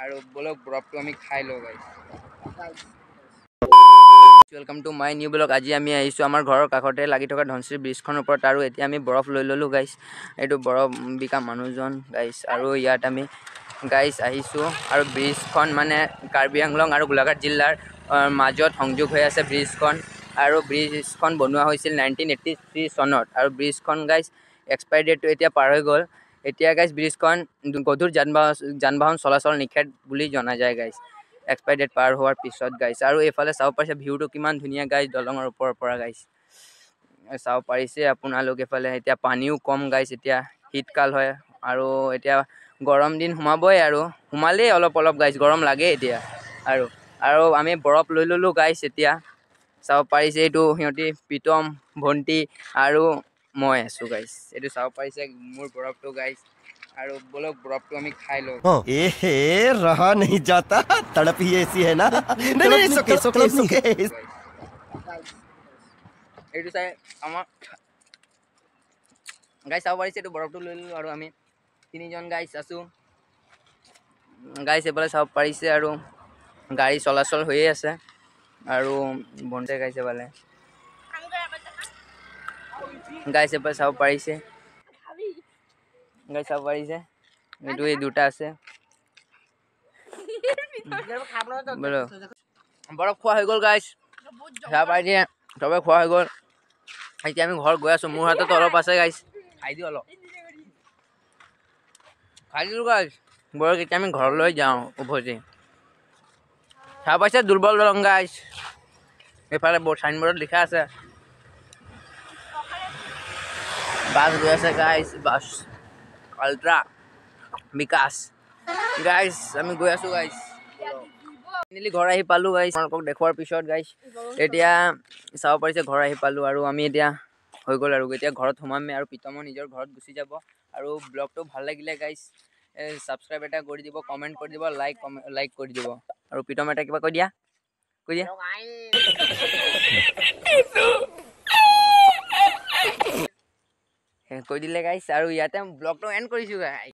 আৰু বলক বৰফটো আমি খাই লওঁ guys. Welcome to my new blog. আজি আমি আহিছোঁ আমাৰ ঘৰৰ কাষতে লাগি থকা ধনশিৰি ব্ৰিজখনৰ ওপৰত আৰু এতিয়া আমি বৰফ লৈ ল'লোঁ গাইছ। এইটো বৰফ বিকা মানুহজন গাইছ। আৰু ইয়াত আমি গাইছ আহিছোঁ আৰু ব্ৰিজখন মানে কাৰ্বি আংলং আৰু গোলাঘাট জিলাৰ মাজত সংযোগ হৈ আছে ব্ৰিজখন। আৰু ব্ৰিজখন বনোৱা হৈছিল 1983 চনত। আৰু ব্ৰিজখন গাইছ এক্সপায়াৰী ডেটটো এতিয়া পাৰ হৈ গ'ল। এতিয়া গাইছ ব্ৰিজখন গধুৰ যান বাহন চলাচল নিষেধ বুলি জনা যায় গাইছ, এক্সপায়াৰী ডেট পাৰ হোৱাৰ পিছত গাইছ। আৰু এইফালে চাব পাৰিছে ভিউটো কিমান ধুনীয়া গাইছ, দলঙৰ ওপৰৰ পৰা গাইছ চাব পাৰিছে আপোনালোক। এইফালে এতিয়া পানীও কম গাইছ, এতিয়া শীতকাল হয় আৰু এতিয়া গৰম দিন সোমাবই আৰু সোমালেই অলপ অলপ গাইছ গৰম লাগে এতিয়া। আৰু আৰু আমি বৰফ লৈ ল'লোঁ গাইছ। এতিয়া চাব পাৰিছে এইটো সিহঁতি প্ৰীতম ভণ্টি আৰু মই আছোঁ গাইছ। এইটো চাব পাৰিছে মোৰ বৰফটো গাইছ। আৰু বলক বৰফটো আমি খাই লওঁ। एहे, रहा नहीं जाता, तड़प ही ऐसी है ना। नहीं नहीं, सुके सुके सुके। এইটো চাই আমাৰ গাইছ চাব পাৰিছে এইটো বৰফটো লৈ ল'লোঁ আৰু আমি তিনিজন গাইছ আছোঁ গাইছ। এইফালে চাব পাৰিছে আৰু গাড়ী চলাচল হৈয়ে আছে আৰু ভণ্টিয়ে গাইছে এইফালে গাইছ। এইফালে চাব পাৰিছে গাইছ, চাব পাৰিছে এইটো এই দুটা আছে। বলো বৰফ খোৱা হৈ গ'ল গাইছ, চাব পাৰিছে চবে খোৱা হৈ গ'ল। এতিয়া আমি ঘৰত গৈ আছোঁ। মোৰ হাতত অলপ আছে গাইছ, খাই দিওঁ, অলপ খাই দিলোঁ গাইছ। বৰক এতিয়া আমি ঘৰলৈ যাওঁ উভতি। চাব পাইছে দুৰ্বল দলং গাইছ, এইফালে চাইনবোৰ্ডত লিখা আছে। বাছ গৈ আছে গাইছ, বাছ আল্ট্ৰা বিকাশ গাইছ। আমি গৈ আছোঁ গাইছ। ফাইনেলি ঘৰ আহি পালোঁ গাইছ। আপোনালোকক দেখুৱাৰ পিছত গাইছ এতিয়া চাব পাৰিছে ঘৰ আহি পালোঁ আৰু আমি এতিয়া হৈ গ'ল আৰু এতিয়া ঘৰত সোমামেই আৰু প্ৰীতমো নিজৰ ঘৰত গুচি যাব। আৰু ব্লগটো ভাল লাগিলে গাইছ ছাবস্ক্ৰাইব এটা কৰি দিব, কমেণ্ট কৰি দিব, লাইক কৰি দিব। আৰু প্ৰীতম এটা কিবা কৈ দিয়া, কৈ দিয়া। কৈ দিলে গাইছ। আৰু ইয়াতে ব্লগটো এণ্ড কৰিছোঁ গাইছ।